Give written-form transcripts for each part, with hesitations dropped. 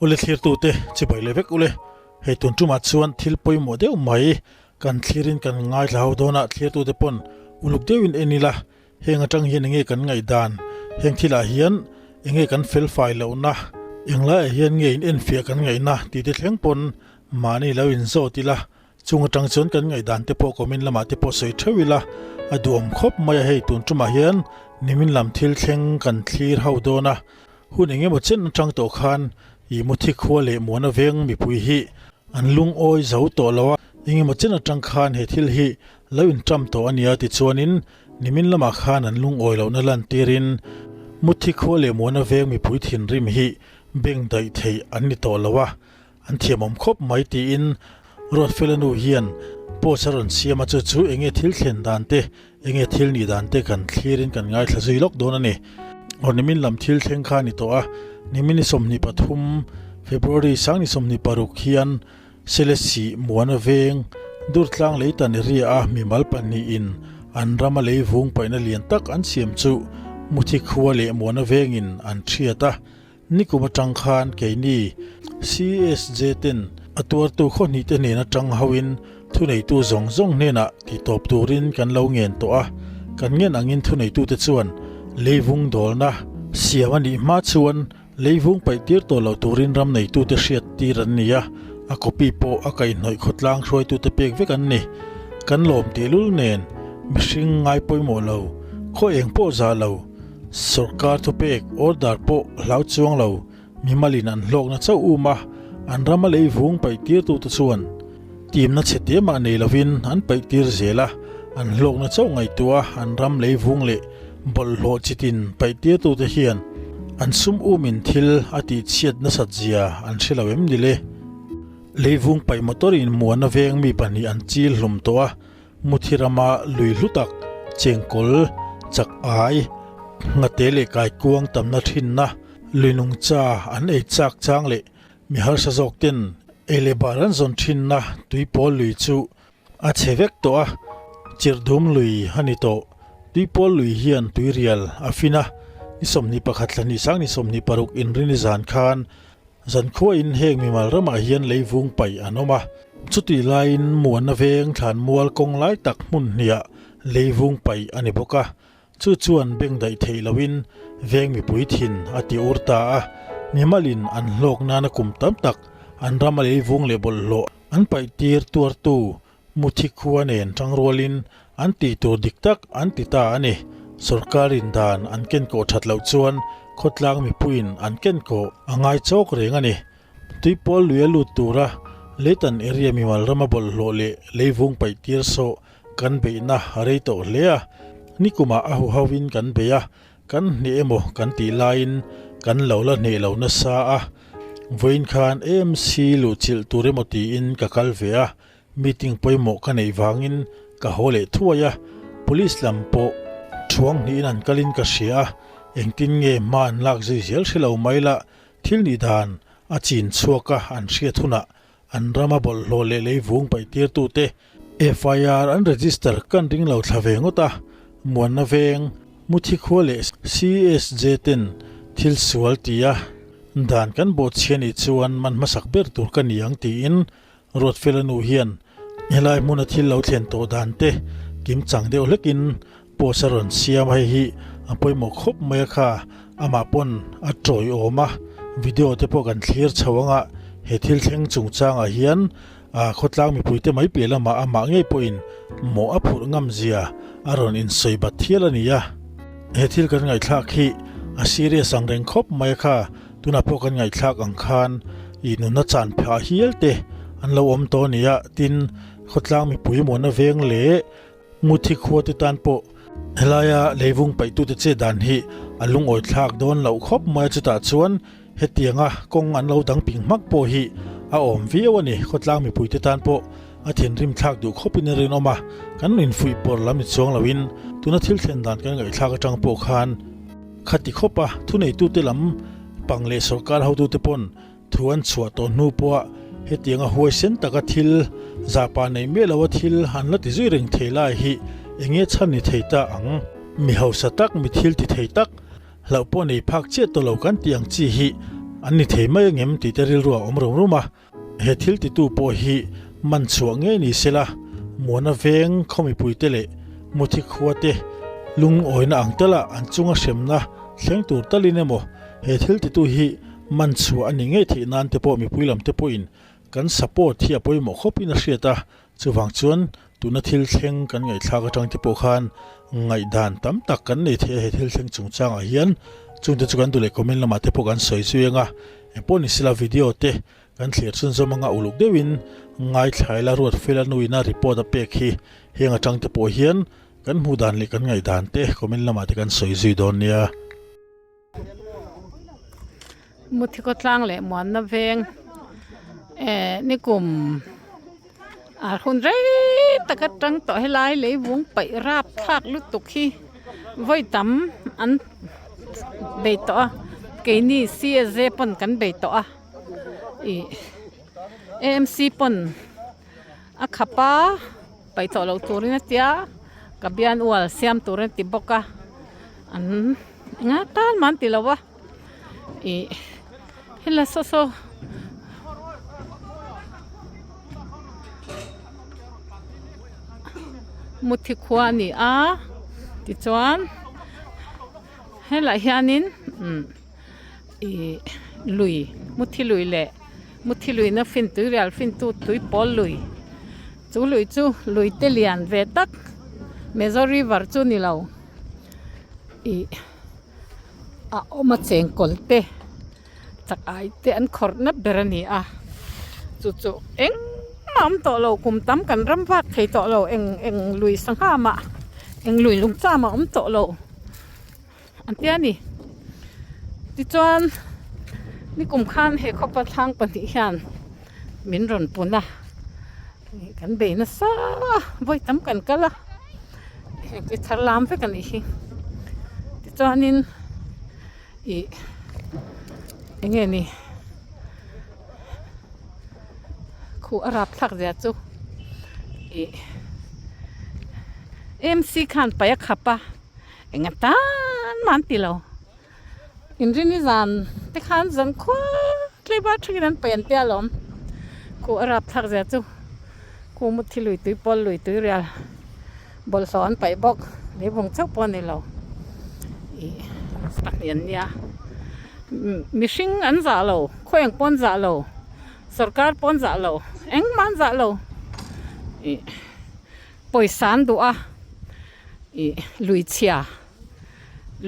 Ule thlirtute chibai leh vek ule. Hei tun tumah chuan thil pawimawh deuh mai kan thlirin kan ngaithla ho dawn a, thlirtute pawn uluk deuhin en ila heng atang hian enge kan ngaihdan, heng thilah hian enge kan felfai lohna, englaiah hian nge in enfiah kan ngaihna tih te thleng pawn mahni lo inzawt ila Chung atang chuan kan ngaihdan te pawh comment lamah te pawh sawi theuh ila, a duhawm khawp mai a hei tun tumah hian nimin lam thil thleng kan thlir ho dawn a, hun eng emaw chen atang tawh khan ih muthi khua leh muana veng mipui hi an lungawi zo tawh lo a, eng emaw chen atang khan he thil hi lo inṭam tawh a nia tichuanin nimin lamah khan an lungawi lohna lantirin muthi khua leh muana veng mipui thinrim hi beng daih theih an ni tawh lo a. An thiamawm khawp mai tiin Ruatfela nu hian post a rawn siam a, chu chu enge thil thlen dan te, enge thil nih dan te kan thlirin kan ngaithla zui lawk dawn a ni. Aw nimin lam thil thleng kha a ni tawh a, nimin ni 23 February sang ni 26 hian Selesih Muana Veng Durtlang Leitan area a mimal pahnihin an rama lei vung paihna lian tak an siam chu Muthi khua leh Muana Vengin an thiat a. Nikum atang khan keini CSJ ten a tuartu khaw hnih te hnen atang hoin thuneitu zawng zawng hnenah titawp turin kan lo ngen tawh a, kan ngen angin thuneitute chuan leivung dawlna siam a nih hma chuan leivung paih tir tawh lo turin ram neitute hriat tir an ni a, a copy pawh a kaihhnawih khawtlang hruaitute pek vek an ni. Kan lawm tehlul nen mihring ngai pawimawh lo, khaw eng pawh zah lo, Sorkar thupek order pawh hlau chuang lo, mimalin an hlawkna chauh um a, an rama lei vung paih tirtute chuan timna chhe te mah nei lovin an paih tir zel a, an hlawkna chauh ngaihtuah a an ram lei vung leh bawlhhlawh chitin paih tirtute hian an sum umin thil a tihchhiat nasat zia an hre lo em ni le? Lei vung paih motor in muana veng mi pahnih an chil hlum tawh a, Muthi rama lui hlu tak, chengkawl, chak ai, nghate leh kaikuang tamna thinna, lui nungcha an ei chak chang leh mi harsa zawk ten ei leh bar an zawn thinna tuipawl lui chu a chhe vek tawh a, chirhdum lui a ni tawh. Tuipawl lui hian tuirial a fin a, ni 21 thla hnih sang ni 26 inrini zan khan Zankhuain heng mimal ramah hian leivung paih an awm a, chutih laiin Muana veng thlanmual kawng lai tak hmun hniah leivung paih a ni bawk a, chu chuan beng daih theih loin veng mipui thin a ti ur ta a, mimalin an hlawk nana kum tam tak an rama leivung leh bawlhhlawh an paih tir tuartu Muthi khua nen tangrualin an tih tur dik tak an ti ta a ni. Sorkarin dan an kenkawh that loh chuan khawtlang mipuiin an kenkawh a ngai chawk reng a ni. Tuipawl lui a lut tura Leitan area mimal rama bawlhhlawh leh leivung paih tir sawh kan beihna a rei tawh hle a. Nikumah a huhoin kan bei a, Kan hneh emaw kan tih laiin kan lo la hneh lo nasa a, vawiin khan AMC luhchilh tur emaw tiin ka kal ve a, meeting pawimawh ka neih vangin ka haw leh thuai a, police lam pawh thuang hnihin an kalin ka hria a, engtin nge hma an lak zui zel hre lo mai la, thil nih dan a chin chhuak a an hriat hunah an rama bawlhhlawh leh leivung paih tirtute FIR an register kan ring lo thla ve ngawt a, Muanna Veng, Muthi khua leh CSJ ten thil sual ti a, dan kan bawhchhia nih chuan man hmasak ber tur ka ni ang tiin Ruatfela nu hian helai hmuna thil lo thlen tawh dan te kim chang deuh hlekin post a rawn siam a, hei hi a pawimawh khawp mai a kha amah pawn a tawiawm a, video te pawh kan thlir chho anga he thil thleng chungchangah hian A khawtlang mipuite mai piah lamah amah ngei pawhin mawh a phurh ngam zia a rawn insawi bat thial a ni a. He thil kan ngaihthlak hi a serious ang reng khawp mai a kha, tunah pawh kan ngaihthlak ang khan ih nunna chan phah hial te an lo awm tawh a ni a, tin khawtlang mipui muanna veng leh Nguthi khua te tan pawh helaia leivung paihtute che dan hi a lungawi thlak dawn loh khawp mai a, chutah chuan hetianga kawng an lo dang ping hmak pawh hi a awm viau a ni. Khawtlang mipuite tan pawh a thinrim thlak duh khawpin a rinawm a, kan infuih pawr lam ni chuang loin tuna thil thlen dan kan ngaihthlak atang pawh khan khati khawp a thuneitute lam pang leh sawrkar hotute pawn Thu an chhuah tawh hnu pawha hetianga huaisen taka thil zahpa nei miah loa thil an la ti zui reng thei lai hi eng nge chhan ni thei ta ang? Mi hausa tak, mi thil ti thei tak, hlauh pawh nei phak chiah tawh lo kan tih ang chi hi an ni thei mai angem tih te rilru a awm rum rum a. He thil titu pawh hi man chhuah ngei ni sela, Muana veng khaw mipuite leh Muthi khua te lungawina ang tala an chunga hremna thleng tur talin emaw he thil titu hi man chhuah a ni ngei theih nan te pawh mipui lam te pawhin kan support hi a pawimawh khawpin a hriat a, chuvang chuan tuna thil thleng kan ngaihthlak atang te pawh khan ngaihdan tam tak kan nei thei a he thil thleng chungchangah hian chungte chu kan duh leh comment lamah te pawh kan sawi zui ang a, engpawh ni sela video te kan thlir chhunzawm anga uluk deuhin ngaithlaila Ruatfela nuina report a pek hi heng atang te pawh hian kan hmuh dan leh kan ngaihdan te comment lamah te kan sawi zui dawn nia. Muthi khawtlang leh muanna veng eh nikum ah hun rei tak atang tawh helai leivung paih rap thlak lutuk hi vawi tam an bei tawh a keini CSJ pawn kan bei tawh a ih AMC pawn a khap a paih tawh loh turin a tia ka bian ual siam turin a ti bawk a an. Enga tan mah an ti lo a ih hela saw saw muthi khua a ni a tichuan helaiah hianin umm ih lui muthi lui leh muthi luina fin tui rial fin tu tui pawl lui chu lui chu lui te lian ve tak Mizo river chu ni lo. Ih a awm a chengkawl te chak ai te an khawrh nap ber a ni a chu chu engmah a awm tawh lo kum tam kan ram vak thei tawh lo eng eng lui sangha mah eng lui lungcha mah a awm tawh lo an tia ni tichuan nikum khan he khawpa thlang pahnih hian min rawn pun a. Kan bei nasa a vawi tam kan kal a heng hi thar lam vek a nih hi tichuanin ih eng nge ni khuh a rap thlak zia chu ih M C khan paih a khap a eng atan mah an ti lo. Inrini zan te khan zan khuat tlei var thlengin an paih an tia alawm. Khuh a rapthlak zia chu khu muthi lui tui pawl lui tui rial bawlhhlawh an paih bawk leivung chauh pawh a ni lo ih pahnih an nia mihring an zah lo khaw eng pawh an zah lo sorkar pawh an zah lo engmah an zah lo ih pawisa an duh a ih lui chhia.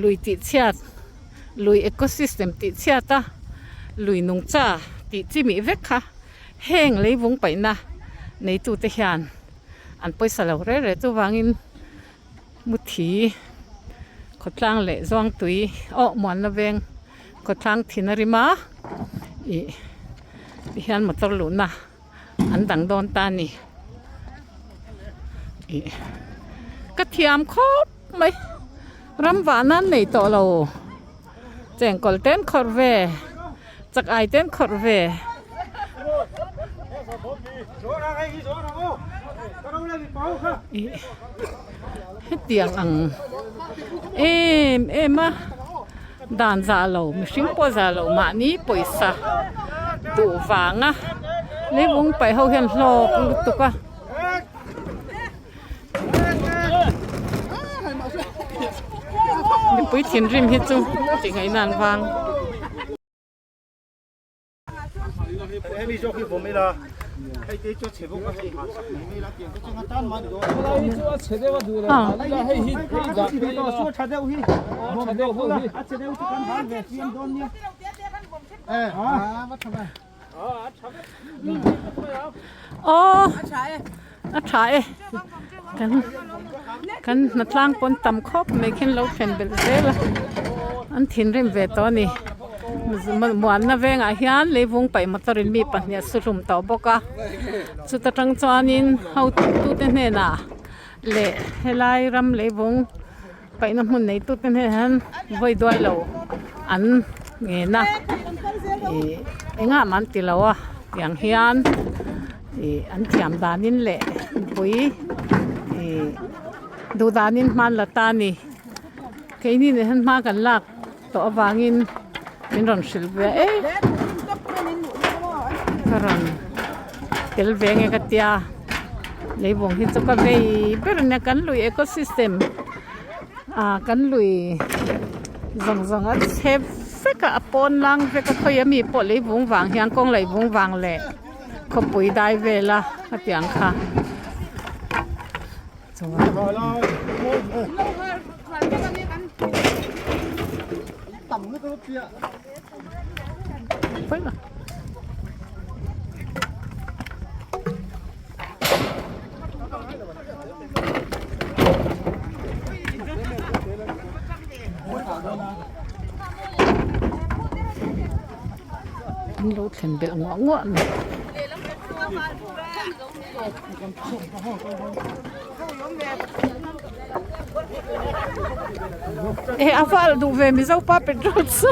Lui tih chhiat, lui ecosystem tih chhiat a, lui nungcha tih chi mih vek kha heng leivung paihna neitute hian an pawisa lo reh reh chuvangin Muthi khawtlang leh Zuangtui aw Muanna veng khawtlang thin a rim a ih tihian motor luhna an dang dawn ta a ni ih ka thiam khawp mai ram vah nan nei tawh lo chengkawl te an khawrh ve chak ai te an khawrh ve. Ih hetiang ang em em a. Dan zah lo, mihring pawh zah lo mahni pawisa duh vanga leivung paih ho hian hlawk lutuk a. Mipui thinrim hi chu tih ngaihna an vang. Aw a tha e kan kan hnatlang pawn tam khawp mai khian lo thlen belh zel a an thinrim ve tawh a ni muanna vengah hian leivung paih motor in mi pahnih a su hlum tawh bawk a chuta tang chuanin hotute hnenah leh helai ram leivung Paihna hmun neitute hnenah hian vawi duai lo an ngen a ih engah mah an ti lo a tiang hian ih an thiam danin leh mipui ih duh danin hma an la ta a ni keini nen hian hma kan lak tawh avangin min rawn hrilh ve e. Ka rawn tel ve nge ka tia leivung hi chu ka vei ber a nia kan lui ecosystem ah kan lui zawng zawng a chhe vek a a pawn lang vek a khawi ami pawh leivung vang hian kawng leivung vang leh khawpui dai vela a tih ang kha chuan. An lo thlen belh nguah nguah a ni. Eh a val duh ve mizo pa petrol chu.